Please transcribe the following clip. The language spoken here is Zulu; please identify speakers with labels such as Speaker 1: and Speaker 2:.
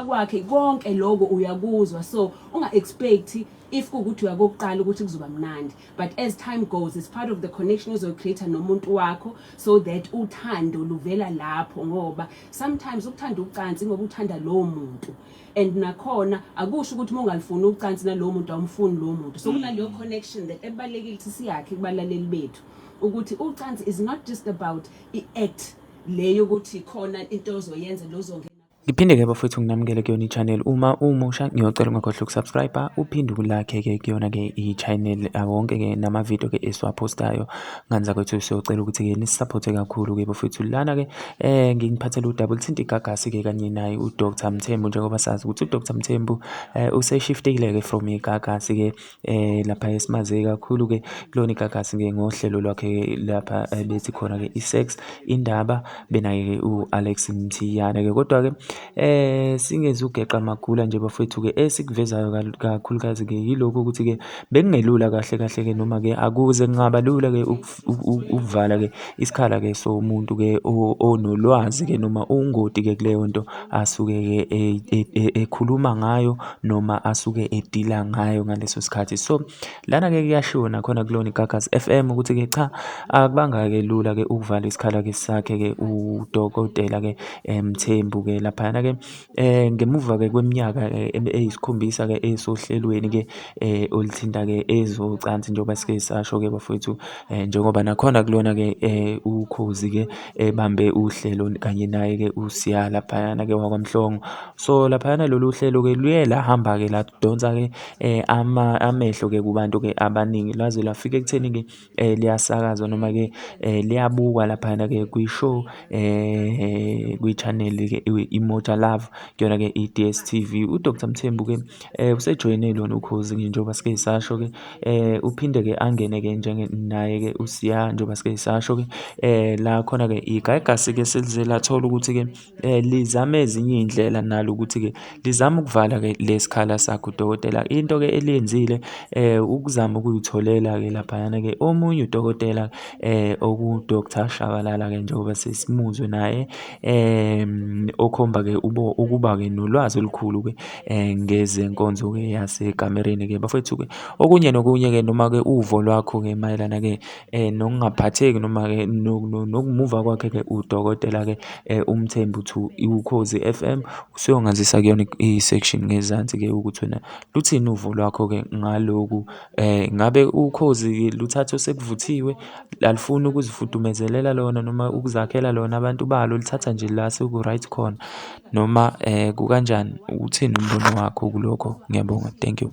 Speaker 1: Kwakhe konke lokho uyakuzwa, so unga expect if kuwukuthi uyakokuqala ukuthi kuzoba mnandi, but as time goes, it's part of the connection ozoyicreate nomuntu wakho, so that uthando luvela lapho, ngoba sometimes ukuthanda ucansi ngoba uthanda lowo muntu, and nakhona akusho ukuthi uma ungalifuni ucansi nalowo muntu awumfuni lowo muntu. So kunaleyo connection that ebalulekile ukuthi siyakhe kubalaleli bethu, ukuthi ucansi is not just about i-act leyo, ukuthi khona into ozoyenza lozongena.
Speaker 2: Ngiphinde-ke bafowethu nginamukele kuyona i-channel. Uma umusha, ngiyocela ungakhohlwa ukusubscribe, uphinde ukulike-ke kuyona-ke i-channel, wonke-ke nama-video-ke esiwaphostayo. Ngane zakwethu, siyocela ukuthi-ke nisupporte kakhulu-ke bafowethu. Lana-ke nginiphathele udaba oluthinta iGagasi-ke kanye naye uDr Mthembu, njengoba sazi ukuthi uDr Mthembu useshiftile-ke from iGagasi-ke lapha esimaze kakhulu-ke kulona iGagasi-ke ngohlelo lwakhe lapha bethi khona-ke i-Sex Indaba benaye-ke u-Alex Mthiyane-ke. Kodwa-ke singezugeqa amagula nje bafowethu-ke, esikuvezayo kakhulukazi-ke yilokhu ukuthi-ke bekungelula kahle kahle-ke, noma-ke akuze kungaba lula-ke ukuvala-ke isikhala-ke somuntu-ke onolwazi-ke noma ungoti-ke kuleyo nto asuke-ke ekhuluma ngayo noma asuke edila ngayo ngaleso sikhathi. So lana-ke kuyashiwo nakhona kulona iGagasi FM ukuthi-ke cha, akubanga-ke lula-ke ukuvala isikhala-ke sakhe-ke udokotela-ke Mthembu-ke laphayana-ke ngemuva-ke kweminyaka eyisikhombisa-ke esohlelweni-ke oluthinta-ke ezocansi, njengoba sike sasho-ke bafowethu, njengoba nakhona kulona-ke uKhozi-ke ebambe uhlelo kanye naye-ke uSiya laphayana-ke wakwaMhlongo. So laphayana lolu hlelo-ke luye lahamba-ke ladonsa-ke amehlo-ke kubantu-ke abaningi, laze lafika ekutheni-ke liyasakazwa noma-ke liyabukwa laphayana-ke kwi-show kwi-channel-ke iMoja Love kuyona-ke i-DStv. U-Dr Mthembu-ke usejoyine lona uKhozi njengoba sike sasho-ke, uphinde-ke angene-ke naye-ke uSiya njengoba sike sasho-ke la khona-ke iGagasi-ke selize lathola ukuthi-ke lizame ezinye iy'ndlela nalo ukuthi-ke lizame ukuvala-ke lesikhala sakhe udokotela. Into-ke eliyenzile ukuzama ukuyitholela-ke laphayana-ke omunye udokotela oku-Dr Shabalala-ke, njengoba sesimuzwe naye okhomba-ke ukuba-ke nolwazi olukhulu-ke ngezenkonzo-ke yasekamereni-ke bafowethu-ke. Okunye nokunye-ke noma-ke uvo lwakho-ke mayelana-ke nokungaphatheki noma-ke nokumuva kwakhe-ke udokotela-ke uMthembu to Ukhozi FM, usuyongazisa kuyona i-section ngezansi-ke ukuthi wena luthini uvo lwakho-ke ngaloku. Ngabe Ukhozi luthatha sekuvuthiwe, alifuni ukuzifudumezelela lona noma ukuzakhela lona abantu balo, lithatha nje la seku-right khona, noma kukanjani? Uthini umbono wakho kulokho? Ngiyabonga, thank you.